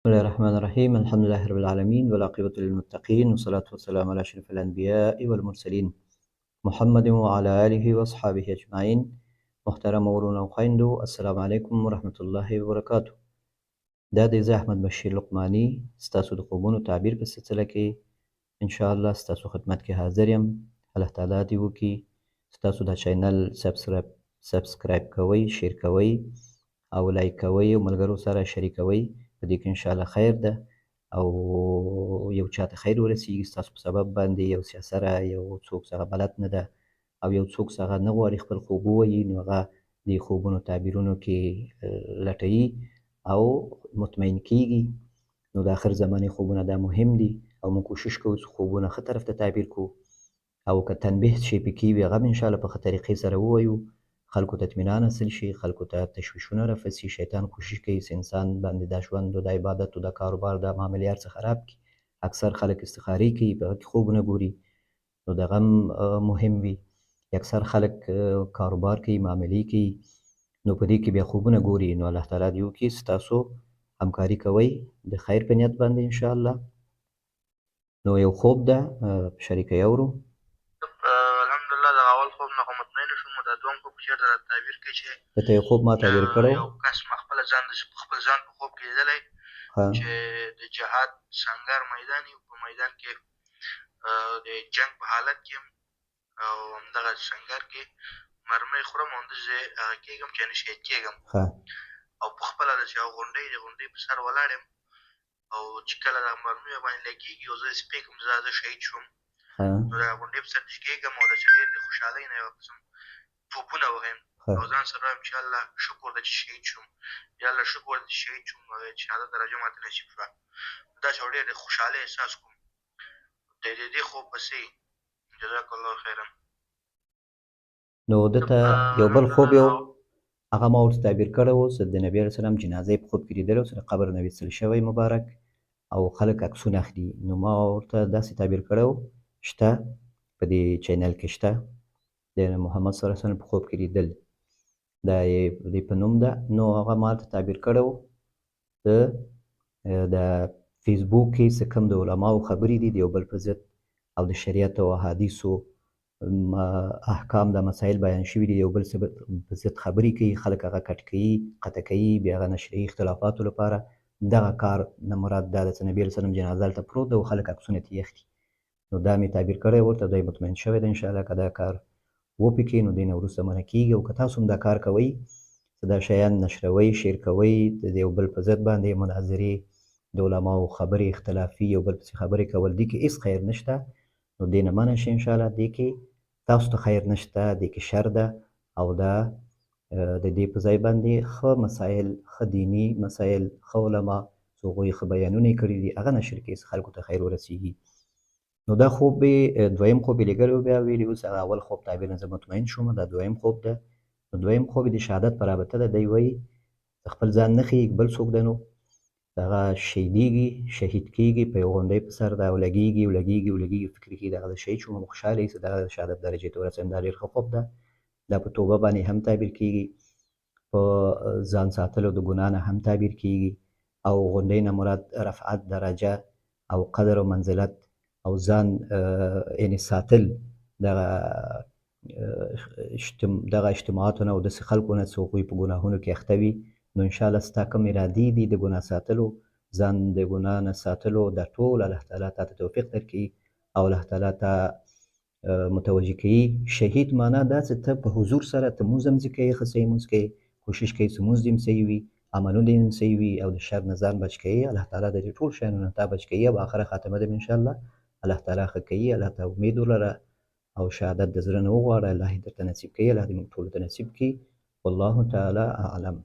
بسم الله الرحمن الرحيم الحمد لله رب العالمين والعاقبة للمتقين والصلاة والسلام على أشرف الأنبياء والمرسلين محمد وعلى آله وأصحابه أجمعين. محترم ورونو او خویندو، السلام علیکم ورحمت الله وبرکاته. دا دی زه احمد بشیر لقماني ستاسو د خوبونو تعبیر په سلسله کې ان شاء الله ستاسو خدمت کې حاضر یم. الله تعالی دې وکړي ستاسو دا چینل سبسکرایب کوئ، شیر کوئ او لایک کوئ او ملګرو سره شریکوئ. په دې کې ان شاء الله خیر ده او یو چاته خیر ورسیږي ستاسو په سبب باندې. یو سیاسره یو څوک څنګه بلد نه ده او یو څوک څنګه نه غواړي خپل خوب ووایي، نو هغه د خوبونو تعبیرونو کې لټوي او مطمئن کیږي. نو د آخر زمانې خوبونه دا مهم دي او موږ کوشش کوو چې خوبونه ښه طرف ته تعبیر کړو او که تنبیه شي پکې وي هغه هم انشاءالله په ښه طریقې سره ووایو، خلکو ته اطمینان حاصل شي، خلکو ته تشویشونه رفع شي. شیطان کوشش کوي چې انسان باندې دا ژوند او دا عبادت او دا کاروبار دا معاملې هر څه خراب کړي. اکثر خلک استخارې کوي، په هغه کې خوبونه ګوري، نو دغه هم مهم وي. اکثر خلک کاروبار کوي، معاملې کوي، نو په دې کې بیا خوبونه ګوري. نو الله تعالی دې وکړي چې تاسو همکاري کوئ د خیر په نیت باندې انشاءالله. نو یو خوب ده شریکه یې اورو. الحمدلله دغه اول خوب نه خو مطمئن شوم، دا دوهم خوب چېرته راته تعبیر کړي چې ته یو خوب ما تعبیر کړی. یو کس ما خپل ځان د خپل ځان په خوب کې لیدلی چې د جهاد سنګر میدان یو، په میدان کې د جنګ په حالت کې یم او همدغه سنګر کې مرمۍ خورم او همداسې هغه کېږم چې یعنې شهید کېږم او په خپله داسې یوه غونډۍ د غونډۍ په سر ولاړ یم او چې کله دغه مرمۍ باندې لګېږي او زه داسې پوه کړم چې زه شهید شوم، نو دغه غونډۍ په سر جګېږم او داسې ډېر د خوشحالۍ نه یو قسم ټوپونه وهم او ځان سره وایم چې الله شکر دی چې شهید شوم، یا الله شکر دی چې شهید شوم او د شهادت درجه ماته نصیب شوه. داسې یو ډېر د خوشحالۍ احساس کوم د دې خوب پسې. جزاک الله خیرا. نو ده ته یو بل خوب یو هغه ما ورته تعبیر کړی و چې د نبي علیه السلام جنازه یې په خوب کې لیدلې وه چې د قبر نه ویستل شوی مبارک او خلک عکسونه اخلي. نو ما ورته داسې تعبیر کړی و، شته په دې چینل کې شته، د محمد صلی الله علیه وسلم په خوب کې لیدل، دا یې د په نوم ده. نو هغه ما ته تعبیر کړی و د د فیسبوک کې څه کوم د علماو خبرې دي د یو بل په ضد او د شریعت او احادیثو احکام دا مسایل بیان شوي دي، یو بل څه په ضد خبرې کوي، خلک هغه کټ کوي، قطع کوي، بیا هغه نشروي اختلافاتو لپاره. دغه کار نه مراد دا ده چې نبي علیه السلام جنازه هلته پروت ده او خلک عکسونه ترې اخلي. نو دا مې تعبیر کړی ورته، دی مطمئن شوی دی انشاءالله که دا کار وپکې نو دې نه وروسته منع کېږي. او که تاسو هم دا کار کوئ چې دا شیان نشروئ، شیر کوئ، د یو بل په ضد باندې مناظرې، د علماو خبرې اختلافي، یو بل پسې خبرې کول، دې کې هېڅ خیر نشته، نو دې نه منع شئ انشاءالله. دې کې تاسو ته خیر نشته، دې کې شر ده او دا د دې په ځای باندې ښه مسایل، ښه دیني مسایل، ښه علما چې هغوی ښه بیانونه یې کړي دي هغه نشر کړي چې خلکو ته خیر ورسېږي. نو دا خوب یې دویم خوب یې لیږلی و، بیا ویلي و چې هغه اول خوب تعبیر نه زه مطمئن شوم، دا دویم خوب ده. نو دویم خوب یې د شهادت په رابطه ده. دی وایي خپل ځان نه ښیي، بل څوک دی، نو هغه شهیدیږي، شهید کیږي په یو غونډۍ په سر ده او لګیږي او لګیږي او لګیږي، فکر کوي دغه زه شهید شوم، خوشحاله یي چې دغه د شهادت درجې ته ورسېدم. دا ډېر ښه خوب ده. دا په توبه باندې هم تعبیر کیږي، په ځان ساتلو د ګناه نه هم تعبیر کیږي، او غونډۍ نه مراد رفعت، درجه او قدر او منزلت او ځان یعنی ساتل دغه دغه اجتماعاتو نه او داسې خلکو نه چې هغوی په ګناهونو کې اخته وي. نو انشاءالله ستا کوم ارادې دي د ګناه ساتلو، ځان د ګناه نه ساتلو، دا ټول الله تعالی تا ته توفیق درکوي او الله تعالی تا متوجه کوي. شهید معنا دا چې ته په حضور سره ته مونځ هم ځي کوې، ښه صحیح مونځ کوې، کوشش کوې چې مونځ دې هم صحیح وي، عملونه دې هم صحیح وي او د شر نه ځان بچ کوې. الله تعالی د دې ټول شیانو نه تا بچ کوي او آخره خاتمه دې انشاءالله الله تعالی ښه کوي. الله ته امید ولره او شهادت د زړه نه وغواړه، الله یې درته نصیب کوي. الله دې موږ ټولو ته نصیب کړي. والله تعالی اعلم.